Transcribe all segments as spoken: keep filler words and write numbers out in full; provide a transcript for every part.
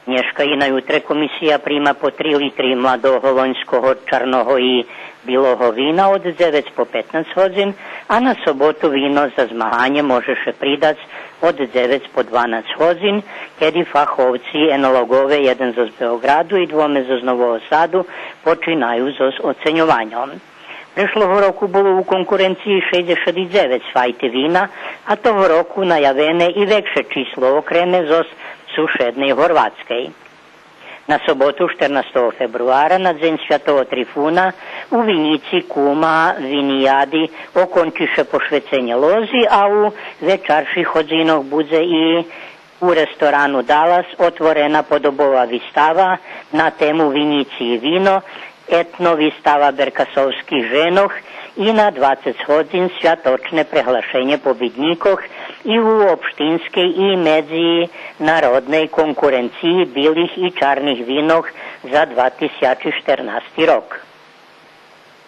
Нєшка и на ютре комисия прима по три литри младого лоньского чарного и билого вина од дзевец по петнац годзин, а на соботу вино за змаганє може ше придац од дзевец по дванац годзин, кеди фаховци, енолоґове, єден зоз Беоґраду и двоме зоз Нового Саду, починаю зоз оценьованьом. Прешлого року було у конкуренциї шейдзешат и дзевец файти вина, а того року наявене и векше число, окреме зоз сушедней Горватскей. На соботу, штернастого фебруара, на дзень святого Трифуна, у винїци Кума винияди окончи ше пошвеценє лози, а у вечарших годзинох будзе и у ресторану Далас отворена подобова вистава на тему Винїци и вино, етно вистава беркасовских женох и на двацец годзин святочне преглашенє побиднїкох и у општинскей и медзинародней конкуренциї билих и чарних винох за два тисячи штернасти рок.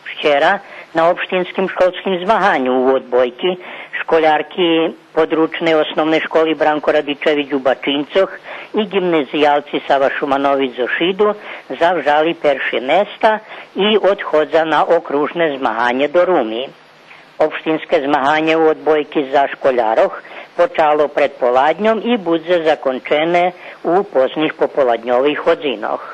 Вчера на општинским школским змаганю у одбойки школярки Подручней основней школи Бранко Радичевич у Бачинцох и ґимназиялци Сава Шуманович зоз Шиду завжали перши места и одходза на окружне змаганє до Руми. Општинске змаганє у одбойки за школярох почало предполадньом и будзе закончене у позних пополадньових годзинох.